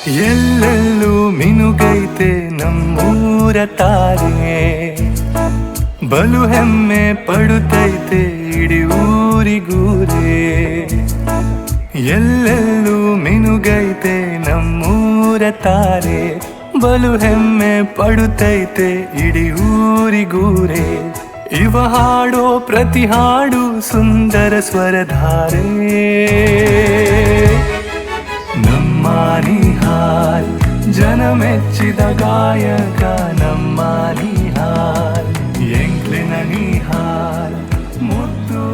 ಎಲ್ಲೆಲ್ಲೂ ಮಿನುಗೈತೆ ನಮ್ಮೂರ ತಾರೆ, ಬಲು ಹೆಮ್ಮೆ ಪಡುತ್ತೈತೆ ಇಡೀ ಊರಿಗೂರೇ. ಎಲ್ಲೆಲ್ಲೂ ಮಿನುಗೈತೆ ನಮ್ಮೂರ ತಾರೆ, ಬಲು ಹೆಮ್ಮೆ ಪಡುತ್ತೈತೆ ಇಡೀ ಊರಿಗೂರೇ. ಇವ ಹಾಡೋ ಪ್ರತಿ ಹಾಡು ಸುಂದರ ಸ್ವರಧಾರೆ. ನಮ್ಮ ನಿಹಾಲ್ ಜನ ಮೆಚ್ಚಿದ ಗಾಯಕ, ನಮ್ಮ ನಿಹಾಲ್ ಎಂಕ್ಲಿನ ನಿಹಾಲ್, ಮುದ್ದು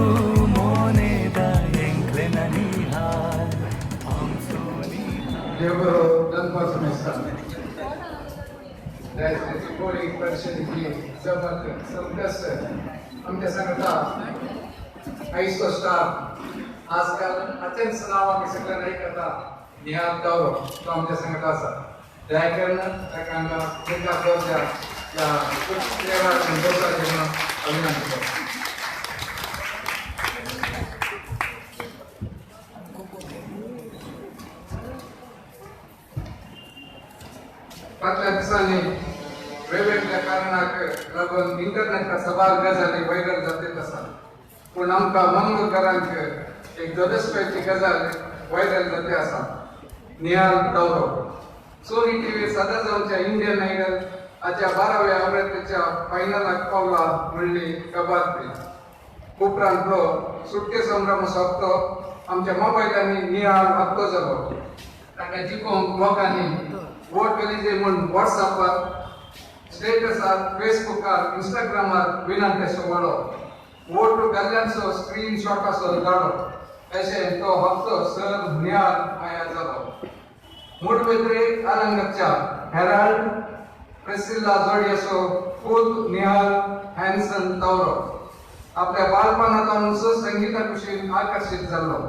ಮೋನೆದ ಎಂಕ್ಲಿನ ನಿಹಾಲ್. ದೇವರು ಧನ್ಪಾಸಮಿಸ್ತಾನೆ. कोळी परिशदेची जमत सदस्य आमच्या सांगता आयचो स्टार आजकाल हाचेंच नांव आमी सगळ्यांना आयकता, निहाल तावरो तो आमच्या सांगता आसा. दया करून ताका हांगा तांकां त्या संतोषाचें म्हणून अभिनंदन करता. फाटल्या दिसांनी वेगवेगळ्या कारणाक लागून इंटरनेटार साबार गजाली व्हायरल जातात आसा, पूण आमकां मंगळूरकारांक एक ददस्वाची गजाल व्हायरल जाते आसा. निहाल तावरो सोनी टीव्ही सदां जावच्या इंडियन आयडल हाच्या 12व्या आवृत्तीच्या फायनलाक पावला म्हणली कबात. उपरांतलो सुटके संभ्रम सोंपतो आमच्या मोबायलांनी निहाल हक्को जालो. ताका जिखोवंक लोकांनी वोट गलीजे म्हूण वॉट्सॅपार, स्टेटसार, फेसबुकार, इंस्टाग्रामार विनंत्याचो वाडो, वोट घाल्ल्यांचो स्क्रीन शॉटाचो धाडो, अशें तो हप्तो सर निहाल माया जालो. मूडबेद्रे आरंगाच्या हेराल्ड प्रेसिल्ला जोडयेचो पूत निहाल हॅन्सन तावरो आपल्या बालपणांतूच संगीता कुशीन आकर्शीत जाल्लो.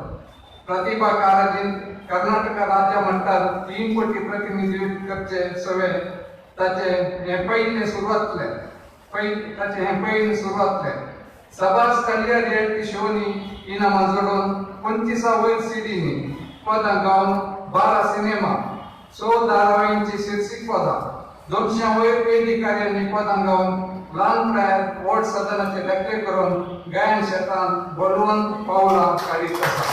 प्रतिभा कारंजीन कर्नाटक राज्य म्हणटात 3 कोटी प्रतिनिधित्व करचे सवे ताचे हें पयलें सुरवातलें ताचें हें पयलें सुरवातलें. साबार स्थळीय रियलिटी शोनी इनामां जोडून 25 वयर सिडींनी पदां गावन 12 सिनेमा, 100 धारावाहींची शीर्षक पदां, 200 वयर वेदिकार्यांनी पदां गावन ल्हान प्रायार व्हड सदनाचे दाखले करून गायन क्षेत्रांत बलवंत पावलां काडीत आसा.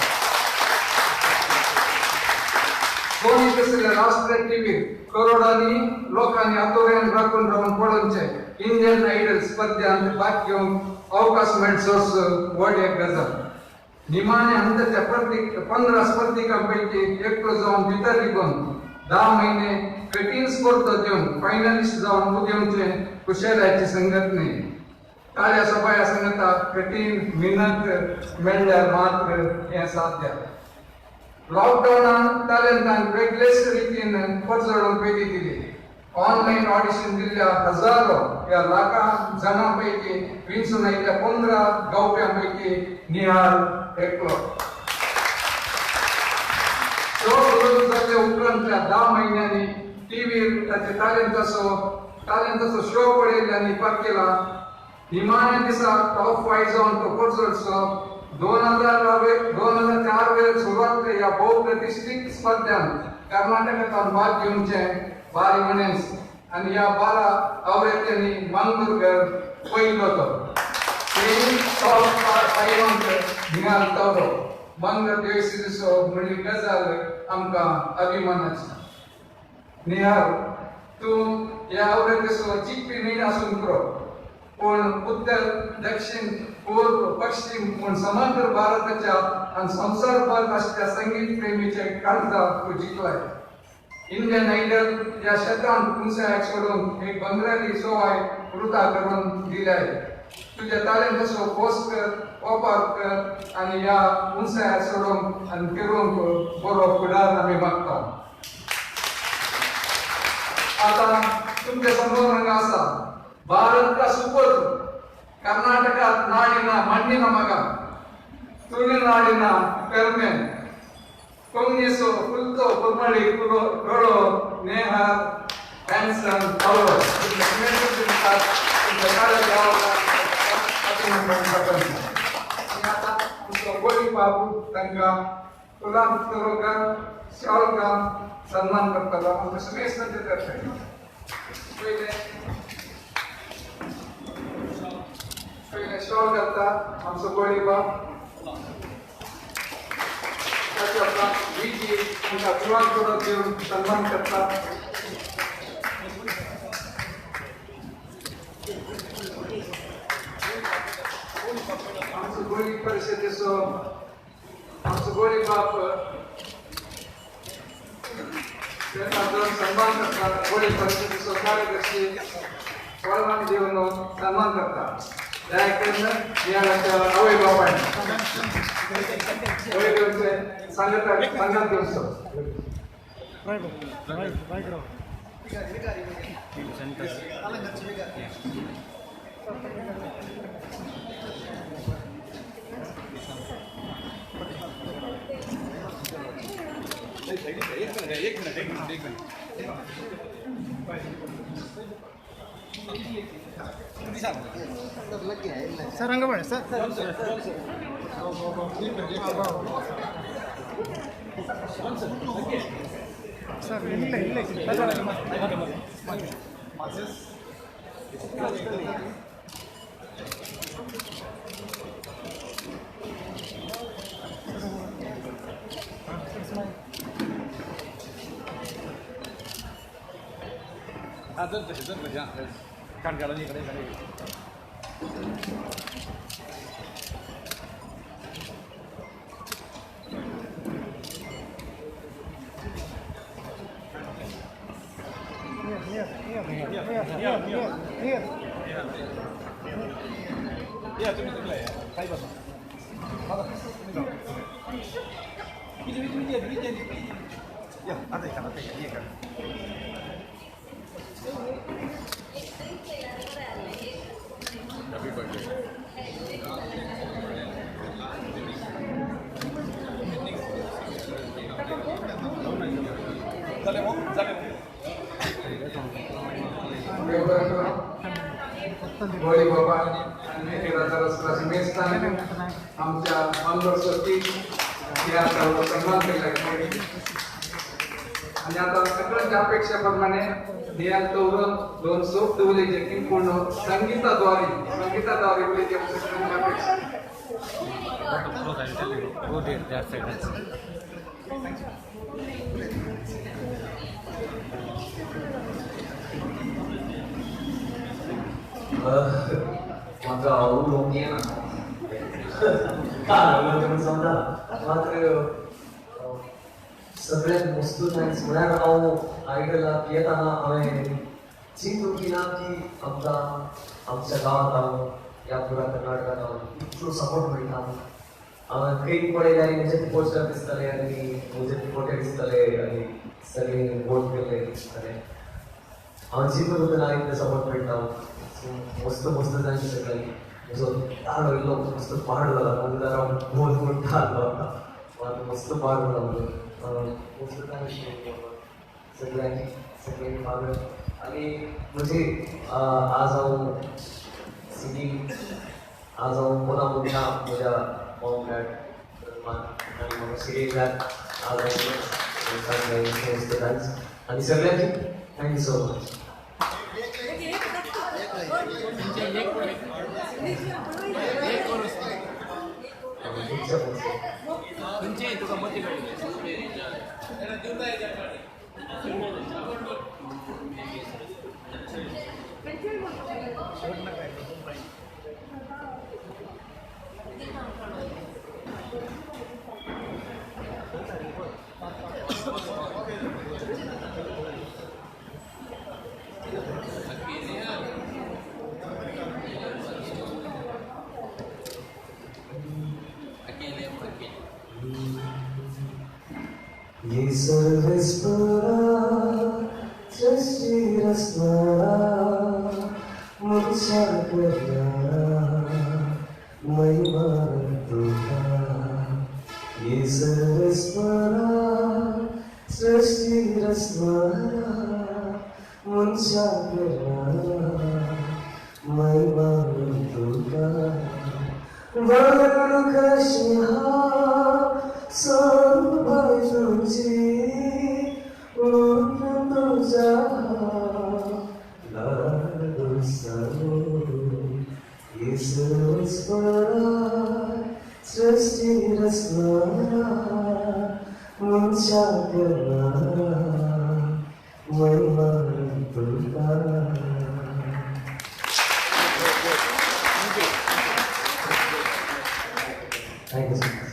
सोनी तसले राष्ट्रीय टीव्हीर करोडांनी लोकांनी आतोरेन राखून रावन पळोवचें इंडियन आयडल स्पर्ध्यांत भाग घेवंक अवकाश मेळचोच व्हड एक गजाल. निमाणे हंताच्या 15 स्पर्धिकां पैकी एकटो जावन भितर रिगून 10 महिने कठीण स्पर्धा दिवन फायनलिस्ट जावन उदेवचें कुशेलाची संगत न्ही. काळ्या सबाया संगता कठीण मेहनत मेळ्ळ्यार मात्र हें साध्य. लॉकडावनान टॅलेंटांक वेगळेच रितीन परजळूंक पेटी दिली. ऑनलायन ऑडिशन दिल्ल्या हजारो या लाखां जाणां पैकी विंचून आयिल्ल्या 15 गावप्यां पैकी निहाल एकलो. शो सुरू जाल्ल्या उपरांतल्या 10 म्हयन्यांनी टीव्हीर ताचे टॅलेंटाचो शो पळयल्ल्यांनी पारखेला. निमाण्या दिसा टॉप 5 जावन तो परजळचो. 2004 वेळ सुरवात ह्या बहुप्रतिष्ठित स्पर्ध्यांत कर्नाटकांत भाग घेवचें बारी म्हणेस आनी ह्या 12 आवृत्त्यांनी मंगळूरकर पयलो तो टॉप 5 निहाल तावरो मंगळ देवसिरीचो म्हणली गजाल आमकां अभिमानाची. निहाल, तूं ह्या आवृत्तीचो जिखपी न्हय आसून पुरो, पूण उत्तर, दक्षिण, पूर्व, पश्चिम म्हूण समग्र भारताच्या आनी संवसारभर आशिल्ल्या संगीत प्रेमीचे काळजा तूं जिखलाय. इंडियन आयडल ह्या क्षेत्रांत उंचायाक सोडून एक बंगराली सोवाय वृथा करून दिल्याय. तुज्या टॅलेंटाचो खोस कर, वापर कर आनी ह्या उंचायाक सोडूंक आनी फिरूंक बरो फुडार आमी मागता. आतां तुमच्या समोर हांगा आसा भारत का सुपुत्र, कर्नाटक ನಾಡಿನ ಮಣ್ಣಿನ ಮಗ, ತುಳುನಾಡಿನ ಪೆರ್ಮೆ, ಕೊಂಗಿಸು ಕುಲ್ತೋ ಕುರ್ಮಳಿ ಕುಲೋ ನೇಹಾಲ್ ಹ್ಯಾನ್ಸನ್ ಅವರು. गोळी बाबू तांकां फुलां तरोगान शाल घालून सन्मान करतलो. आमकां समेस्त करतले. पयलें पयलें शॉल घालता आमचो गोळीबाब, ताच्या उपरांत विजी आमकां फुलां तुरो दिवन सन्मान करता. आमचो गोळी परिशदेचो आमचो गोळीबाब ताचो सन्मान करता. गोळी परिशदेचो कार्यदर्शी फळां दिवन सन्मान करता. दया करून निहालाच्या आवय बापायन वयर घेवचे सांगत सांगत घेवचो. एक मिनट. सर रंगपणे सर सर ಇಲ್ಲ ಇಲ್ಲ. गोळी बाबा आणि मेस्तान आमच्या मंगळसोती या सन्मान केला. आणि आता सगळ्यांच्या अपेक्षेप्रमाणे निहाल तौर दोन सोप उलयचे की पूर्ण संगीताद्वारे संगीताद्वारे उलयचे सगळ्यांच्या अपेक्षा. म्हाका उलोवंक येना काल समजा, मात्र सगळ्यात वस्तू thanks म्हळ्यार हांव आयडलाक येताना हांवें चिंतूंक ना की आमकां आमच्या गांवांत हांव ह्या पुरा कर्नाटकांत हांव इतलो सपोर्ट मेळटा. हांवें खंय पळयलें आनी म्हजे पोस्टर दिसताले आनी म्हजे फोटे दिसताले आनी सगळे वोट केल्ले दिसताले. हांव चिंतूंक ना इतलें सपोर्ट मेळटा. मस्त मस्त जायचे सगळ्यांनी म्हजो ताळ इल्लो मस्त पाड जाला, म्हणल्यार हांव बोल म्हूण थारलो आतां मस्त पाड जाला म्हजो. मस्त सगळ्यांनी सगळ्यांनी पाड आनी म्हजी आज हांव सिंगींग आज हांव कोणा म्हणटा म्हज्या मॉम डॅड आनी म्हाका शिकयल्यात. आज हांव मस्त thanks आनी सगळ्यांनी thank you so much. ये सर्वेस्परा सृष्टि रसमारा मुझा करना महिमा तुझा। ये सर्वेस्परा सृष्टि रसमारा मुझा करना महिमा तुझा। वरुण कशहा सोबाय तुजी पूर्ण तुज्या सृष्टी रसना मनशाक महिमा तुका. Thank you so much.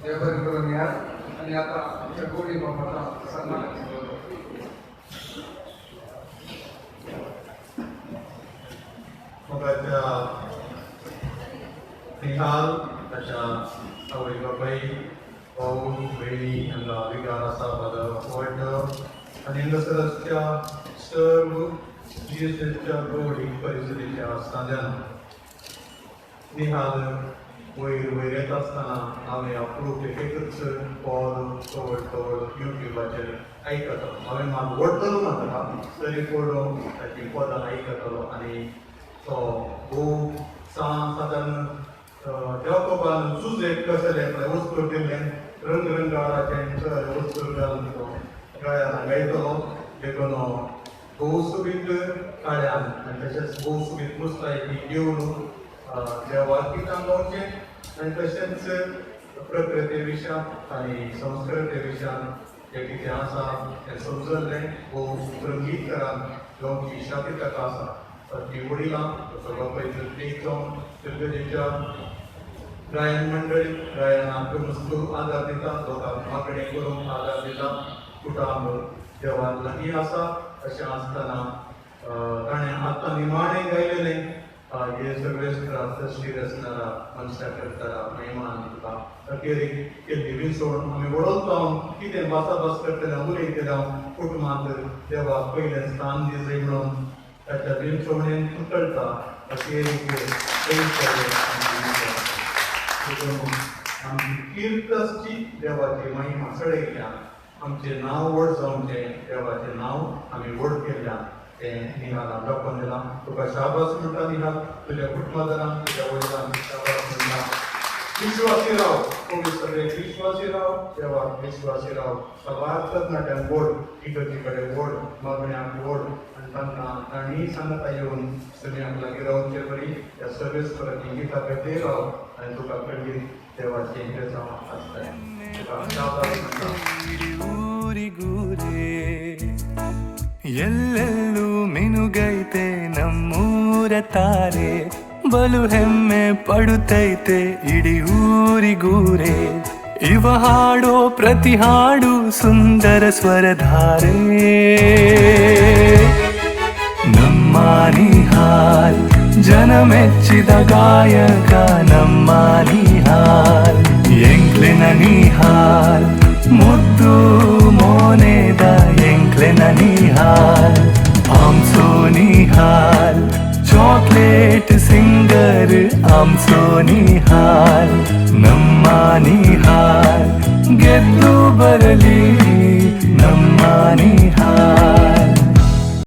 देव बरें करूं निहाल आनी आतां आमच्या गोडी बाबाचा सन्मानाची गरज. मोगाच्या निहाल ताच्या आवय बापाय भाऊ भयणी हांगा विगार आसा फादर वॉल्टर आनी हांगासरच्या सर्व जीएसएसच्या गोडी परिशदेच्या सांजान निहाल वयर वयर येता आसतना हांवें अप्रूप एकच पद तवळ तवळ युट्यूबाचेर आयकतालो. हांवें मात वडटलो ना ताका तरी पडलो ताची पदां आयकतालो आनी तो भोव सादारण देवकोपान जुजेक कसलें वस्तू दिल्लें रंगरंगाळाचें वस्तू घालून तो गळ्यान गायतलो. देखून भोव सोबीत काळ्यान आनी तशेंच भोव सोबीत मुस्तायकी घेवन देवाक गितां गावचें आनी तशेंच प्रकृती विशयान आनी संस्कृती विशयान जें कितें आसा तें समजल्लें भोव रंगीत तरान गावची शाती ताका आसा. ताची वडिलां ताचो बापाय जावन तिरगजेच्या गायन मंडळी गायनाक मस्तू आदार दिता, लोकांक मागणें करूंक आदार दिता. कुटुंब देवान लागीं आसा. अशें आसतना ताणें आतां निमाणें गायलेलें हे सगळे सृश्टी रचणारा मनशां करतारा महिमान तुका अखेरीक केल्ली विसवण आमी वडोवता कितें भासाभास करतले उलयतले कुटुंबांत देवाक पयलें स्थान दिसय म्हणून ताच्या विसवणेन कळटा. अखेरीक आमची कीर्त आसची देवाची महिमा चडयल्या आमचें नांव व्हड जावचें देवाचें नांव आमी व्हड केल्ल्यान तें निहालान दाखोवन दिलां. तुका शाबास म्हणटा निहाल, तुज्या कुटुंबादारांक तुज्या वडिलांक शाबास म्हणटा. विश्वासी राव, कोवी सगळे विश्वासी राव, देवाक विश्वासी राव. साबार तरणाट्यांक व्हड इगर्जी कडेन व्हड मागण्यांक व्हड आनी तांकां तांणी सांगता येवन सुन्यांक लागीं रावचे बरी ह्या सर्वीस परत गितां खातीर राव आनी तुका खंडीत देवाचें बेजांव आसतलें. तुका शाबास म्हणटा. ಊರಿಗೂರೇ ಎಲ್ಲೆಲ್ಲೂ ಮಿನುಗೈತೆ ನಮ್ಮೂರ ತಾರೆ, ಬಲು ಹೆಮ್ಮೆ ಪಡುತ್ತೈತೆ ಇಡೀ ಊರಿಗೂರೇ. ಇವ ಹಾಡೋ ಪ್ರತಿ ಹಾಡು ಸುಂದರ ಸ್ವರಧಾರೆ. ನಮ್ಮ ನಿಹಾಲ್ ಜನ ಮೆಚ್ಚಿದ ಗಾಯಕ, ನಮ್ಮ ನಿಹಾಲ್ ಎಂಕ್ಲಿನ ನಿಹಾಲ್, ಮುದ್ದು ಮೋನೆದ ಎಂಕ್ಲಿನ ನಿಹಾಲ್. ಆಮ್ಸೋ ನಿಹಾಲ್ ಚಾಕ್ಲೇಟ್ ಸಿಂಗರ್, ಆಮ್ಸೋ ನಿಹಾಲ್ ನಮ್ಮ ನಿಹಾಲ್ ಗೆದ್ದು ಬರಲಿ.